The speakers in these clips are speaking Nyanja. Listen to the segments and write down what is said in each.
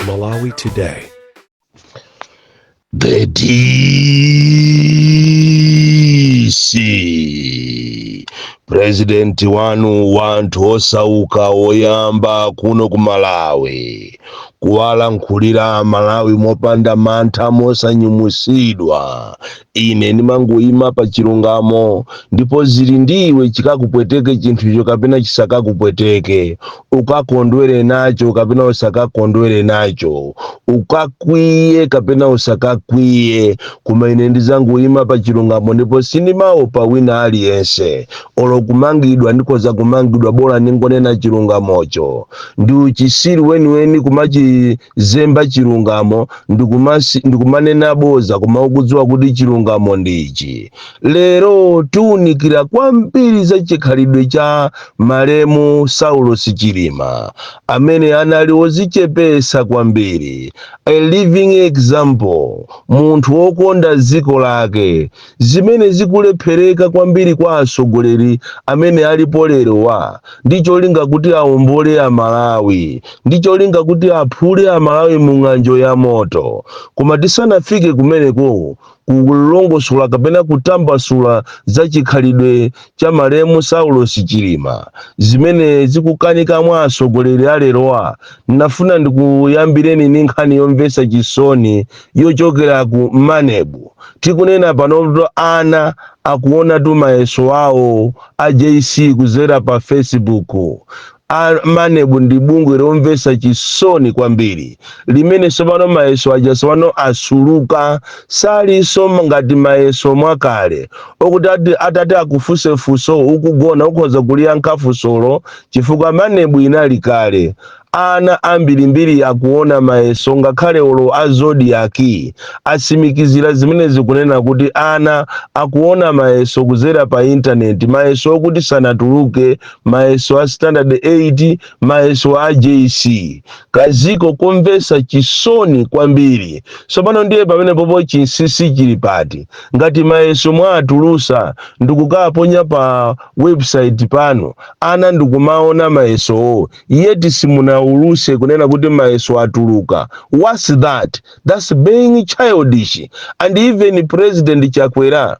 Malawi Today. The DC, president wanu wanthu osauka woyamba kuno ku Malawi kuwalankhulira Malawi mopanda mantha, mosanyumusidwa. Ine ndimangoyima pa chilungamo, ndipo zili ndiwe chikakupweteke chinthucho kapena chisakakupweteke, ukakondwere nacho kapena usakakondwere nacho, ukakwiye kapena usakakwiye, koma ine ndizangoyima pa chilungamo ndipo sindimaopa wina aliyense. Olo kumangidwa ndikhoza kumangidwa, bola ningonena chilungamocho. Ndi uchisiru weniweni kumachizemba chilungamo ndikumanena boza koma ukudziwa kuti chilungamo ndichi. Lero tiwunikira kwambiri za chikhalidwe cha malemu Saulos Chilima, amene anali wozichepesa kwambiri, a living example, munthu wokonda dziko lake, zimene zikulephereka kwambiri kwa atsogoleri amene alipo lerowa, ndi cholinga kuti awombole Amalawi, ndi cholinga kuti aphule Amalawi mu ng'anjo ya moto. Koma tisanafike kumeneko kulongosola kapena kutambasula za chikhalidwe cha malemu Saulos Chilima, zimene zikukanika mwa atsogoleri alerowa, ndinafuna ndikuyambireni ndi nkhani yomvetsa chisoni yochokera ku MANEB. Tikunena panopo, ana akuona tu mayeso awo a JC kuzera pa Facebook. A MANEB ndi bungwe lomvetsa chisoni kwambiri limene tsopano mayeso aja tsopano asuluka, salinso ngati mayeso mwakale okuti atati akufunse funso ukugona ukhoza kuliyankha funsolo, chifukwa MANEB inali kale. Ana ambirimbiri akuona mayeso, ngakhale olo a Zodiak atsimikizira zimene zikunena kuti ana akuona mayeso kuzera pa intaneti, mayeso okuti sanatuluke, mayeso a standard 8, mayeso a JC. Kaziko komvetsa chisoni kwambiri. Tsopano ndiye pamene popo chinsinsi chili pati? Ngati mayeso mwatulusa ndikukaponya pa website pano, ana ndikumaona mayesowo, yet simunauluse kunena kuti mayeso atuluka, what's that? That's being childish. And even President Chakwera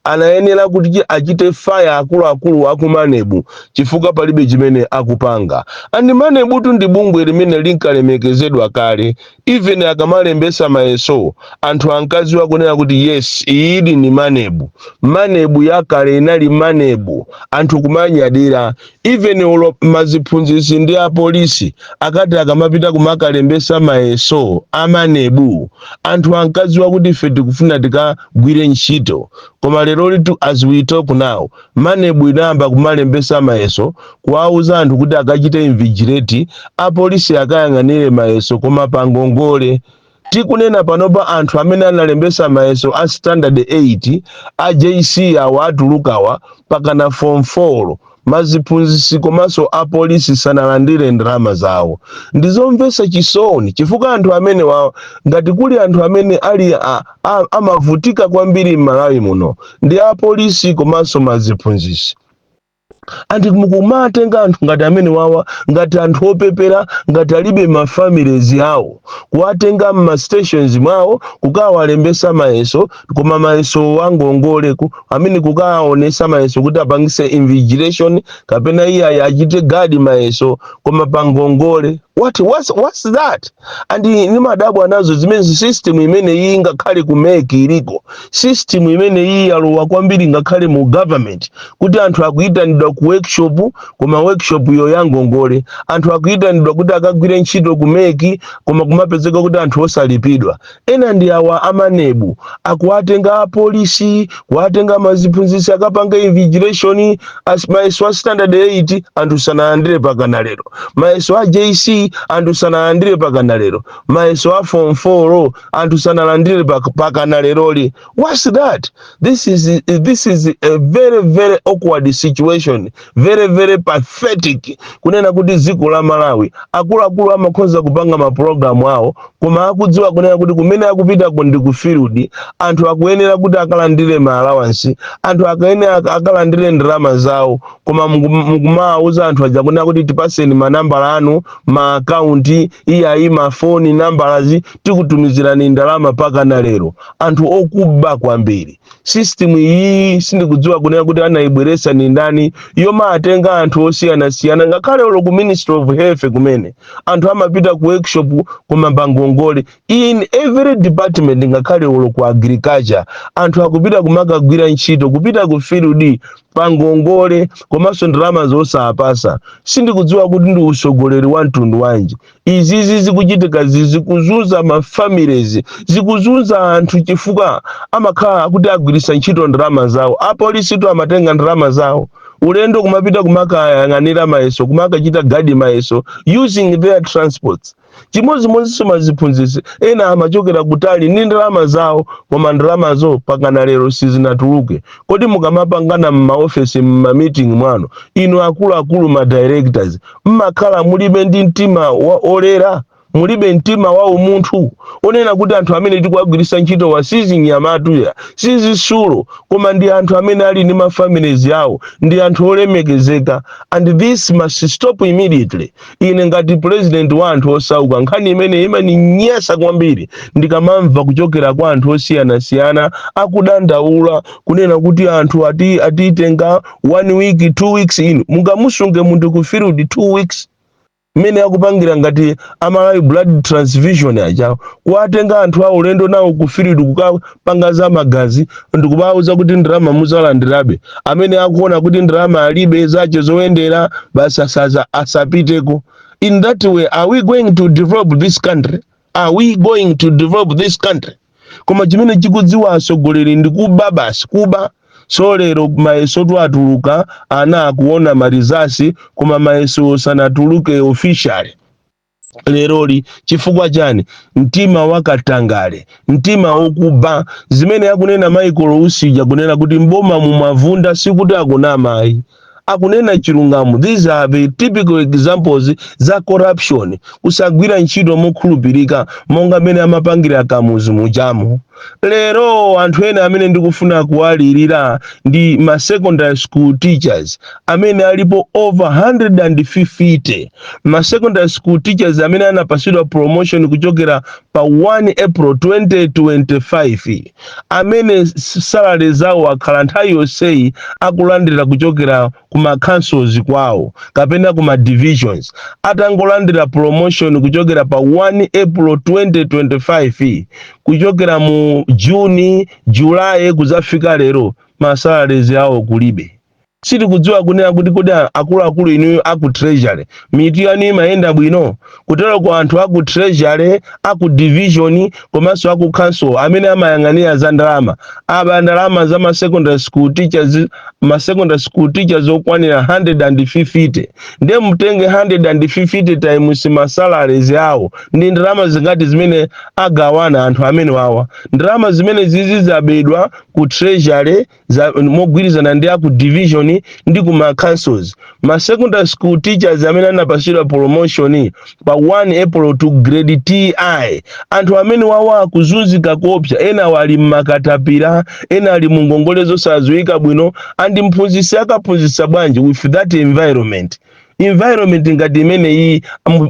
anayenera kuti achite fire akuluakulu aku MANEB, chifukwa palibe chimene akupanga. And MANEB tu ndi bungwe limene linkalemekezedwa kale. Even akamalembesa mayeso, anthu ankadziwa kunena kuti yes, iyidi ni MANEB. MANEB yakale inali MANEB, anthu kumanyadira. Even olo maziphunzitsi ndi apolisi akati akamapita kumakalembesa mayeso a MANEB, anthu ankadziwa kuti ife tikufuna tikagwire ntchito. Koma lero litu, as we talk now, MANEB inayamba kumalembesa mayeso, kuwauza anthu kuti akachite invigilate, apolisi akayang'anire mayeso, koma pangongole. Tikunena panopa, anthu amene analembesa mayeso a standard 8 a JC awa atulukawa pakana form 4, maziphunzitsi komanso apolisi sanalandire ndalama zawo. Ndizomvetsa chisoni, chifukwa anthu amene wa ngati kuli anthu amene ali amavutika kwambiri m'Malawi muno ndi apolisi komanso maziphunzitsi. Anthu mukumatenga anthu ngati amene wawa, ngati anthu opepera, ngati alibe ma families awo, kuwatenga mma stations mwawo kukawalembesa mayeso, koma mayeso wangongole amene kukawaonesa mayeso kuti apangise invigilation kapena iye achite guard mayeso, koma pangongole. What's that? And nimadabwa nazo zimene system imene iyi, ngakhale ku MEC iliko system imene iyi, yalowa kwambiri ngakhale mu government, kuti anthu akuyitanidwa ku workshop, koma workshop yo yangongole. Anthu akuyitanidwa kuti akagwire ntchito ku MEC, koma kumapezeka kuti anthu osalipidwa. Ena ndi awa a MANEB, akuwatenga apolisi, kuwatenga maziphunzitsi akapanga invigilation mayeso a standard 8, anthu sanalandire pakana lero. Mayeso a JC, anthu sanalandire pakana lero. Mayeso a form 4, anthu sanalandire pakana leroli. What's that? This is a very, very awkward situation. chisoni, very very pathetic, kunena kuti dziko la Malawi akuluakulu amakhoza kupanga mapulogalamu awo, koma akudziwa kunena kuti kumene akupitako ndi ku field, anthu akuyenera kuti akalandire ma allowance, anthu akuyenera akalandire ndalama zawo, koma mukumawuza anthu aja kunena kuti tipaseni manambala anu, ma akaunti, iyayi, mafoni nambalazi, tikutumizirani ndalama. Pakana lero anthu okuba kwambiri. System iyi sindikudziwa kunena kuti anayibweresa ni ndani, yomatenga anthu osiyanasiyana. Ngakhale olo ku Ministry of Health kumene anthu amapita ku workshop koma pangongole. In every department, ngakhale olo ku agriculture, anthu akupita kumakagwira ntchito, kupita ku field pangongole, komanso ndalama zosapasa. Sindikudziwa kuti ndi usogoleri wa mtundu wanji. Izizi zikuchitika, zikuzunza ma families, zikuzunza anthu, chifukwa amakhala kuti agwiritsa ntchito ndalama zawo. Apolisitu amatenga ndalama zawo ulendo kumapita kumakayang'anira mayeso, kumakachita guard mayeso using their transports. Chimodzimodzinso maziphunzitsi ena amachokera kutali ndi ndalama zawo, koma ndalamazo pakana lero sizinatuluke. Kodi mukamapangana m'maofesi, m'ma meeting mwano, inu akuluakulu, ma directors, mmakhala mulibe ndi mtima wa olera? Mulibe mtima wa umunthu onena kuti anthu amene tikuwagwiritsa ntchito wa sizinyamatuya, sizisulo, koma ndi anthu amene ali ndi ma families yawo, ndi anthu olemekezeka? And this must stop immediately. Ine ngati president wa anthu osauka, nkhani imene imaninyasa kwambiri ndikamamva kuchokera kwa anthu osiyanasiyana akudandaula kunena kuti anthu ati atitenga one week, 2 weeks. Inu mungamusunge munthu ku field 2 weeks, mmene akupangira ngati Amalawi Blood Transfusion aja, kuwatenga anthu awo ulendo nawo ku field kukapanga za magazi, ndikubawuza kuti ndalama muzalandirabe? Amene akuona kuti ndalama alibe zache zoyendera basi asaza asapiteko. In that way, are we going to develop this country? Are we going to develop this country? Koma chimene chikudziwa atsogoleri ndi kuba basi, kuba. So lero mayeso atuluka, ana akuona ma results, koma mayeso sanatuluke officially leroli. Chifukwa chani? Mtima wakatangale, mtima wokuba. Zimene akunena Michael Usija kunena kuti mboma mumavunda, sikuti akunama ayi, akunena chilungamo. These are the typical examples za corruption, kusagwira ntchito mokhulupirika monga mmene amapangira Kamuzu mujamo. Lero anthu ena amene ndikufuna kuwalirira ndi ma secondary school teachers amene alipo over 150, ma secondary school teachers amene anapasidwa promotion kuchokera pa 1 April 2025, amene salary zawo akhala nthawi yonseyi akulandira kuchokera kuma councils kwawo kapena kuma divisions. Atangolandira promotion kuchokera pa 1 April 2025, kuchokera mu Juni, July, kuzafika lero, ma salaries awo kulibe. Sitikudziwa kunena kuti kodi akuluakulu inuyo aku Treasury mitu yanu imayenda bwino? Kutero kwa anthu aku Treasury, aku division, komanso aku council amene amayang'anira za ndalama, aba ndalama za ma secondary school teachers, ma secondary school teachers okwanira 150. Ndiye mutenge 150 times ma salaries awo, ndi ndalama zingati zimene agawana anthu amene wawa? Ndalama zimene zizi zabedwa ku Treasury mogwirizana ndi aku division ndi kuma councils. Ma secondary school teachers amene anapasidwa promotion pa 1 April to grade TI, anthu amene wawa akuzunzika kopsa. Ena wali mmakatapira, ena ali mu ngongole zosadziwika bwino. And mphunzitsi akaphunzitsa bwanji with that environment? Environment ngati imeneyi,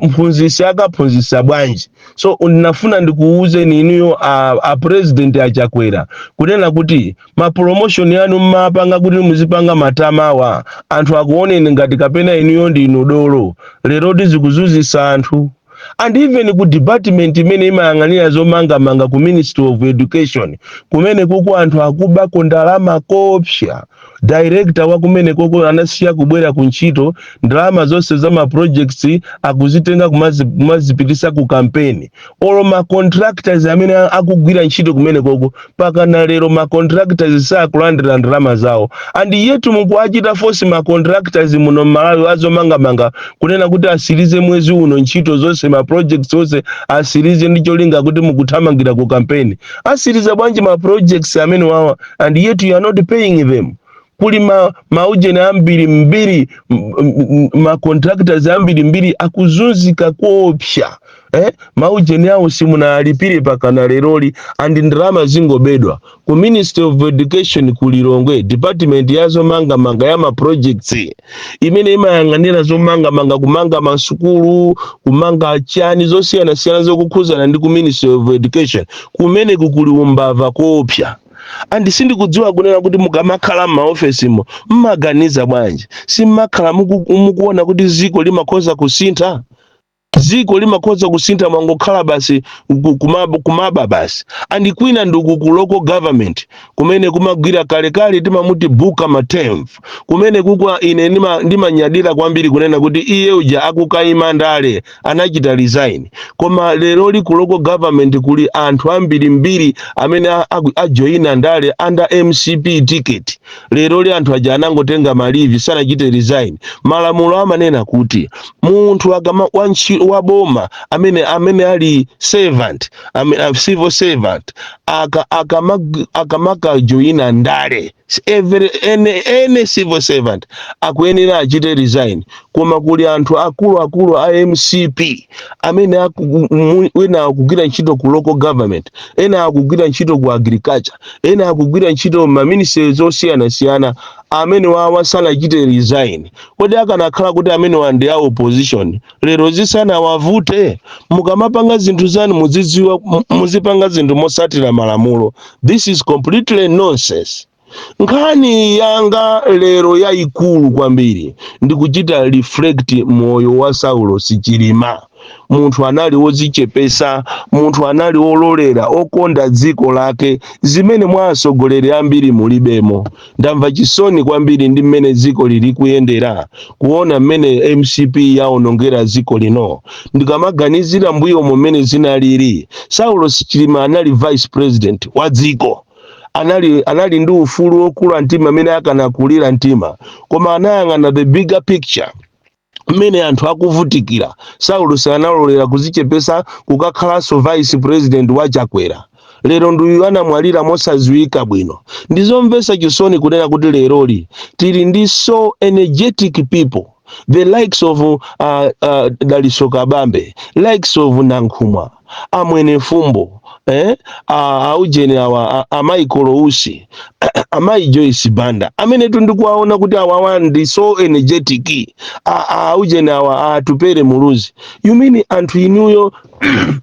mphunzitsi akaphunzitsa bwanji? So ndinafuna ndikuwuzeni inuyo a president Achakwera kunena kuti ma promotion yanu mmapanga kuti muzipanga matamawa, anthu akuoneni ngati kapena inuyo ndinu dolo. Lero tizikuzunzitsa anthu. And even ku department imene imayang'anira zomangamanga ku Ministry of Education, kumene kuku anthu akubako ndalama kopsa. Director wa kumene koko anasiya kubwera ku ntchito, ndalama zonse za ma projects akuzitenga kumazipitisa ku campaign. Olo ma contractors amene akugwira ntchito kumene koko, pakana lero ma contractors sakulandira ndalama zawo. And yet mukuachita force ma contractors muno Mmalawi azomangamanga kunena kuti asirize mwezi uno ntchito zonse, ma projects onse asirize, ndi cholinga kuti mukuthamangira ku campaign. Asiriza bwanji ma projects amene wawa and yet you are not paying them? Kuli maujeni ambiri mbiri, ma contractors ambiri mbiri akuzunzika koopsa, eh? Maujeni awo simunalipire pakana leroli, and ndalama zingobedwa. Ku Ministry of Education ku Lilongwe, department ya zomangamanga, ya ma projects imene imayang'anira zomangamanga, kumanga masukulu, kumanga chani zosiyanasiyana zokukhuzana ndi ku Ministry of Education, kumene kukuli umbava koopsa. And sindikudziwa kunena kuti mukamakhala m'maofesimo mmaganiza bwanji. Simmakhala mukuona kuti ziko limakhoza kusintha? Dziko limakhoza kusintha, mwangokhala basi kumaba basi. And kwina ndiku ku local government kumene kumagwira kalekale timamuti Buka Matemvu, kumene kukwa ine ndimanyadira kwambiri kunena kuti iye uja akukayima ndale anachita resign. Koma leroli ku local government kuli anthu ambirimbiri amene ajoyina ndale under MCP ticket. Leroli anthu aja anangotenga ma leave, sanachite resign. Malamulo amanena kuti munthu akama wa boma amene ali servant, civil servant, akamakajoyina ndale, any civil servant akuyenera achite resign. Koma kuli anthu akuluakulu a MCP amene ena akugwira ntchito ku local government, ena akugwira ntchito ku agriculture, ena akugwira ntchito ma ministries osiyanasiyana, amene wawa sanachite resign. Kodi akanakhala kuti amene wa ndi a opposition, lero zisanawavute? Mukamapanga zinthu zanu muzidziwa, muzipanga zinthu mosatira malamulo. This is completely nonsense. Nkhani yanga lero yayikulu kwambiri ndikuchita reflect moyo wa Saulo Sichilima. Munthu anali wodzichepesa, munthu anali wololera, okonda dziko lake, zimene mwa atsogoleri ambiri mulibemo. Ndamva chisoni kwambiri ndi mmene dziko lili kuyendera, kuona mmene MCP yaonongera dziko lino. Ndikamaganizira mbuyo mmene zinalili, Saulo Sichilima anali vice president wa dziko, anali ndi ufulu wokula mtima amene akanakulira mtima, koma anayang'ana the bigger picture, mmene anthu akuvutikira. Saulo sanalolera kuzichepesa kukakhalanso vice president wa Chakwera. Lero nduyu anamwalira mosadziwika bwino. Ndizomvetsa chisoni kunena kuti leroli tili ndi so energetic people, the likes of Daliso Kabambe, likes of Nankhumwa, amwene Fumbo, eh? Aujeni awa, a Michael Usi, amayi Joyce Banda, amene tundikuwaona kuti awawa ndi so energetic, aujeni awa, Atupere Muluzi. You mean anthu inuyo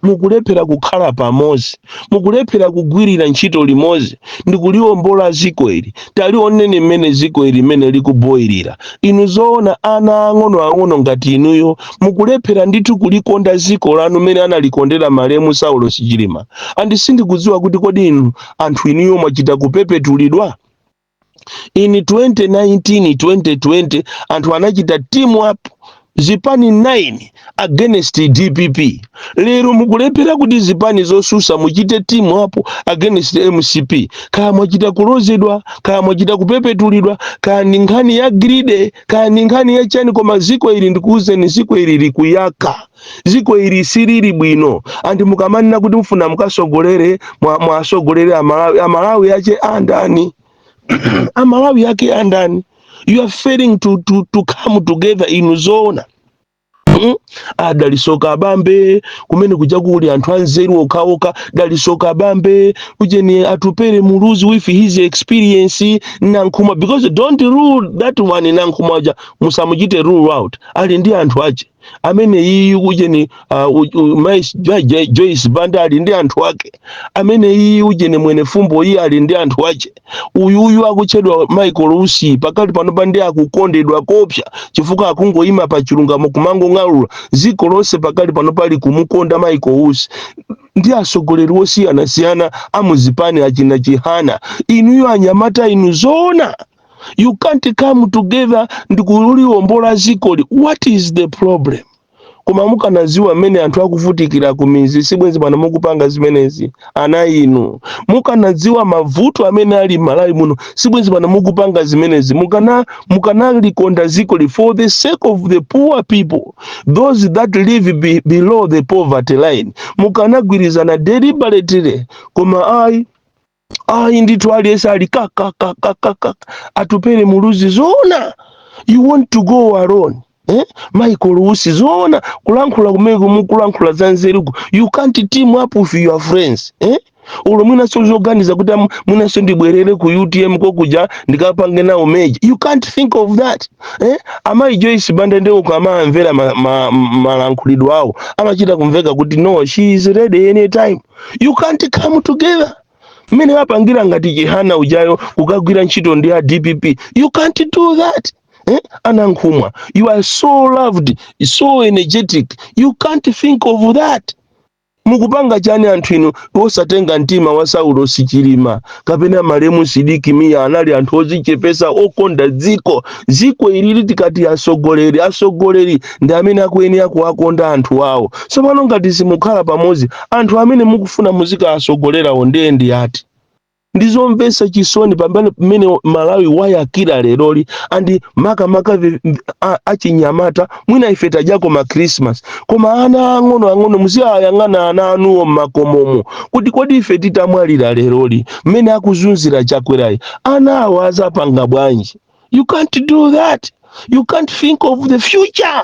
mukulephera kukhala pamodzi, mukulephera kugwirira ntchito limodzi ndikuliwombola ziko ili? Talioneni mmene ziko ili mmene likuboyirira. Inu zoona, ana ang'onoang'ono ngati inuyo mukulephera ndithu kulikonda ziko lanu mmene analikondera malemu Saulo Sichilima? And sindikudziwa kuti kodi inu anthu inuyo mwachita kupepetulidwa? In 2019, 2020, anthu anachita team up, zipani 9 against DPP. Lero mukulephera kuti zipani zosusa muchite team up against MCP. Kaya mwachita kulozedwa, kaya mwachita kupepetulidwa, kaya ndi nkhani ya greed, kaya ndi nkhani ya chani, koma ziko ili, ndikuwuzeni, ziko ili likuyaka. Ziko ili silili bwino. And mukamanena kuti mufuna mukasogolere, mwasogolere Amalawi, Amalawi ache andani? Amalawi ake andani? You are failing to come together. Inu zoona? Daliso Kabambe, kumene kuja kuli anthu anzeru okhaokha. Daliso Kabambe, ujeni Atupere Muluzi with his experience, Nankhumwa, because don't rule that one, Nankhumwa uja musamuchite rule out, ali ndi anthu ache amene iyi. Ujeni Joyce Banda ali ndi anthu ake amene iyi. Ujeni mwene Fumbo iye ali ndi anthu ache. Uyuyu akutchedwa Michael Usi pakali pano pandi akukondedwa kopsa chifukwa akungoyima pa chilungamo, kumangong'alula. Dziko lonse pakali pano pali kumukonda Michael Usi ndi atsogoleri osiyanasiyana amuzipani, achina Chihana. Inuyo anyamata inu zoona, you can't come together ndikuliwombola zikoli? What is the problem? Koma mukanaziwa mmene anthu akuvutikira ku mizi, sibwenzi pano mukupanga zimenezi. Ana inu, mukanadziwa mavuto amene ali m'Malawi muno, sibwenzi pano mukupanga zimenezi. Mukanalikonda zikoli for the sake of the poor people, those that live below the poverty line, mukanagwirizana deliberately. Koma ayi. Ayi ndithu, aliyense ali kakakakakaka. Atupele Muluzi, zoona you want to go alone, eh? Michael Usi, zoona kulankhula kumene mukulankhula za nzeruku, you can't team up with your friends, eh? Ulo mwinaso zoganiza kuti mwinaso ndibwerere ku UTM kokuja ndikapange nawo merge, you can't think of that, eh? Amayi Joyce Banda ndeuko amamvera malankhulidwe awo, amachita kumveka kuti no, she is ready anytime. You can't come together mmene wapangira ngati Chihana ujayo kukagwira ntchito ndi a DPP. You can't do that, eh? Anankhumwa, you are so loved, so energetic, you can't think of that. Mukupanga chani anthu inu osatenga mtima wa Saulo Sichilima kapena malemu Sidik Mia? Anali anthu ozichepesa, okonda dziko. Dziko ilili tikati asogoleri, asogoleri ndi amene akuyenera kuwakonda anthu awo. Tsopano ngati simukhala pamodzi, anthu amene mukufuna muzikasogolerawo ndiye ndi ati? Ndizomvetsa chisoni pamene pamene Malawi wayakira leroli, and makamaka achinyamata. Mwina ife tadyako ma Christmas, koma ana ang'ono ang'ono muziyayang'ana ana anuwo mmakomomo kuti kodi ife titamwalira leroli, mmene akuzunzira Chakwerayi, ana awo azapanga bwanji? You can't do that. You can't think of the future.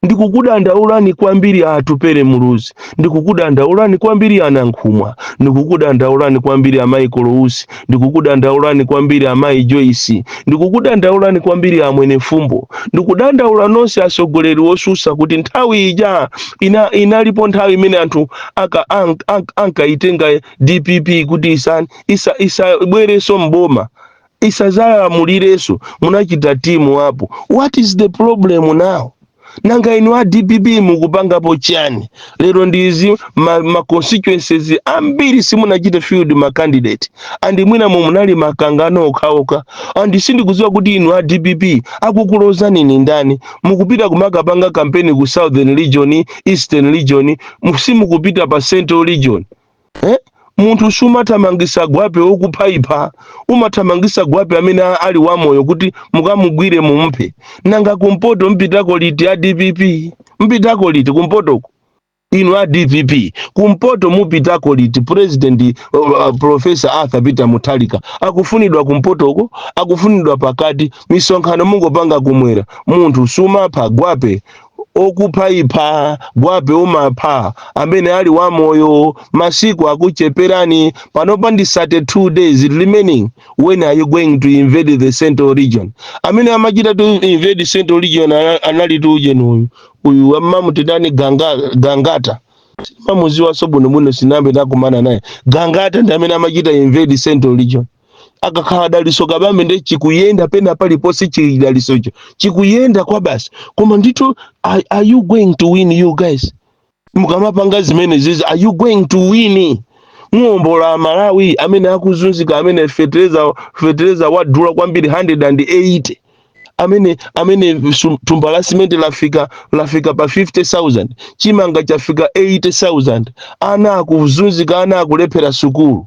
Ndikukudandaulani kwambiri Atupele Muluzi, ndikukudandaulani kwambiri Anankhumwa, ndikukudandaulani kwambiri a Michael Usi, ndikukudandaulani kwambiri amayi Joyce, ndikukudandaulani kwambiri amwene Fumbo, ndikudandaula nonse atsogoleri osusa kuti nthawi ija inalipo nthawi imene anthu ankaitenga DPP kuti isabwerenso mboma, isazalamulirenso. Munachita team up. What is the problem now? Nanga inu a DPP mukupangapo chani lero? Ndizi ma constituencies ambiri simunachite field ma candidate, and mwina munali makangano okhaokha, and sindikudziwa kuti inu a DPP akukulozani ni ndani. Mukupita kumakapanga kampeni ku Southern Region, Eastern Region, simukupita pa Central Region, eh? Munthu sumathamangisa gwape wokuphayipha, umathamangisa gwape amene ali wamoyo kuti mukamugwire mumuphe. Nanga kumpoto mpitako liti a DPP? Mpitako liti kumpotoko inu a DPP? Kumpoto mupitako liti? President Professor Arthur Peter Mutharika akufunidwa kumpotoko, akufunidwa pakati. Misonkhano mungopanga kumwera. Munthu sumapha gwape okuphayipha, gwape umapha amene ali wamoyo. Masiku akucheperani, panopa ndi 32 days remaining. When are you going to invade the Central Region? Amene amachita to invade Central Region anali tuje uyu uyu amamutidani Gangata. Mamuziwaso bwinobwino, sinambe ndakumana naye. Gangata ndi amene amachita invade Central Region. Akakhala Dalitso Kabambe ndi chikuyenda pena paliponse, chidalisocho chikuyenda kwa basi. Koma ndithu, are you going to win, you guys? Mukamapanga zimene zizi, are you going to win? Muwombola Malawi amene akuzunzika, amene fetereza wadula kwambiri 180, amene thumba la simenti lafika pa 50,000, chimanga chafika 80,000, ana akuzunzika, ana akulephera sukulu.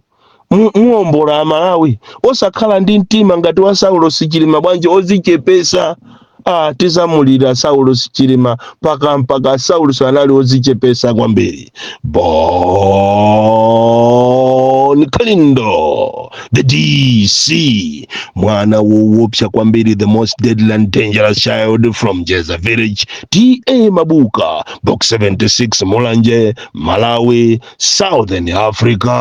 Muwombola Amalawi osakhala ndi mtima ngati wa Saulo Sichilima bwanji, ozichepesa? Ah, tizamulira Saulo Sichilima mpaka mpaka. Saulo sanali ozichepesa kwambiri. Bon Kalindo, the DC, mwana woopsa kwambiri, the most deadly and dangerous child from Jeza Village, TA Mabuka, Box 76, Mulanje, Malawi, Southern Africa.